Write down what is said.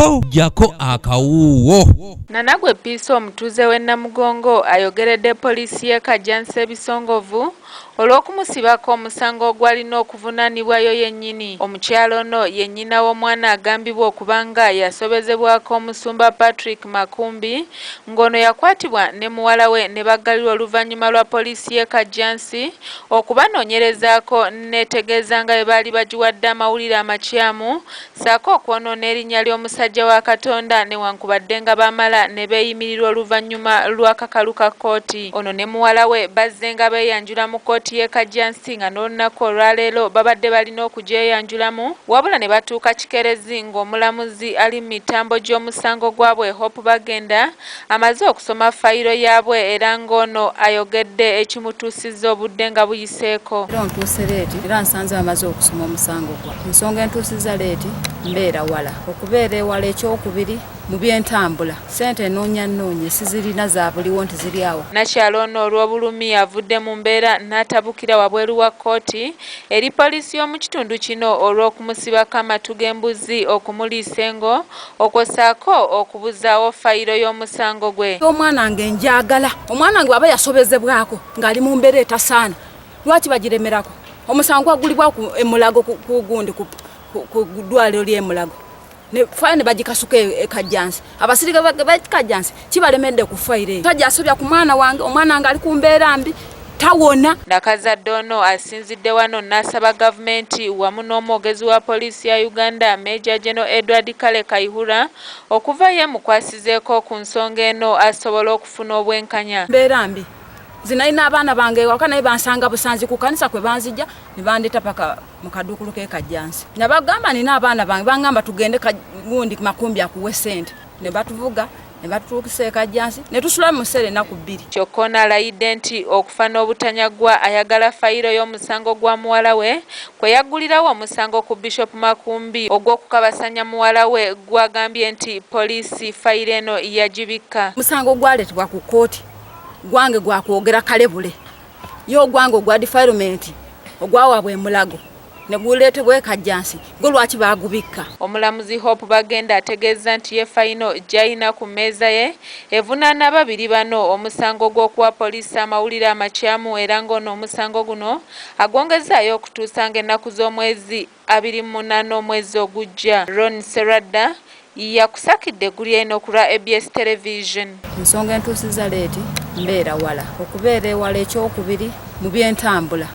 Ho! Ggyako akawuuwo. Nanagwe Peace omutuuze w'e Namugongo ayogeredde poliisi y'e Kajjansi ebisongovu olw'okumusibako omusango ogwalina okuvunaanibwayo yennyini. Omukyala ono ye nnyina w'omwana agambibwa okuba nga yasobezebwako omusumba Patrick Makumbi ng'ono yakwatibwa ne muwala we ne baggalirwa oluvannyuma lwa poliisi y'e Kajjansi okubanoonyerezaako n'etegeeza nga bwe baali bagiwadde amawulire amakyamu ssaako okwonoona erinnya ly'omusajja wa Katonda newankubadde nga baamala ne beeyimirirwa oluvannyuma lw'akakalu ka kkooti. Ono ne muwala we bazzenga beeyanjula mu kkooti y'e Kajjansi nga n'olunaku olwaleero babadde balina okugyeyanjulamu wabula ne batuuka kikerezi ng'omulamuzi ali mu mitambo gy'omusango gwabwe Hope Bagenda amaze okusoma fayiro yaabwe era ng'ono ayogedde ekimutuusizza obudde nga buyiseeko. Leero ntuuse leeti era nsanze bamaze okusoma omusango gwa. Ensonga entuusizza leeti mbeera wala. Okubeera ewala ekyokubiri mu by'entambula ssente nnoonya nnoonye sizirina za buliwo nti ziri awo. Nakyala ono olw'obulumi avudde mu mbeera n'atabukira wabweru wa kkooti eri poliisi y'omu kitundu kino olw'okumusibako amatu g'embuzi okumuliisa engo okwo ssaako okubuzaawo fayiro y'omusango gwe. Omwana wange njagala. Omwana wange bw'aba yasobezebwako ng'ali mu mbeera etasaana lwaki bagiremerako? Omusango gwagulibwa e Mulago ku gundi ku ddwaliro ly'e Mulago ne fayiro ne bagikasuka e Kajjansi. Abasirikale b'e Kajjansi kibalemedde ku fayiro eyo. Musajja asobya ku mwana wange, omwana wange ali ku mbeera mbi tawona. Nakazadde ono asinzidde wano n'asaba gavumenti wamu n'omwogezi wa poliisi ya Uganda Major General Edward Kale Kayihura okuvayo emukwasizeeko ku nsonga eno asobole okufuna obwenkanya. Mbeera mbi nze nalina abaana bange ewaka naye bansanga busanzi ku kanisa kwe banzija ne bandeeta paka mu kaduukulu k'e Kajjansi. Nabagamba nina abaana bange bangamba tugende gundi Makumbi akuwe ssente ne batuvuga ne batutuukisa e Kajjansi ne tusula mu sseera ennaku bbiri. Kyokka ono alayidde nti okufa n'obutanyagwa ayagala fayiro y'omusango gwa muwala we kwe yaggulirawo omusango ku Bishop Makumbi ogw'okukabasanya muwala we gw'agambye nti poliisi fayiro eno yagibikka. Omusango gwaleetebwa ku kkooti gwange gwa kwogera kalebule ye ogwange ogwa defilement ogwawaabwa e Mulago ne guleetebwa e Kajjansi gwo lwaki baagubikka? Omulamuzi Hope Bagenda ategeezza nti ye fayino gy'alina ku mmeeza ye evunaana ababiri bano omusango gw'okuwa poliisi amawulire amakyamu era ng'ono omusango guno agwongezzaayo okutuusa ng'ennaku z'omwezi 28 omwezi ogujja. Ron Sserwadda yakusakidde eggulire lino ku lwa ABS Television. Ensonga entuusizza leeti mbeera wala. Okubeera ewala ekyokubiri mu by'entambula.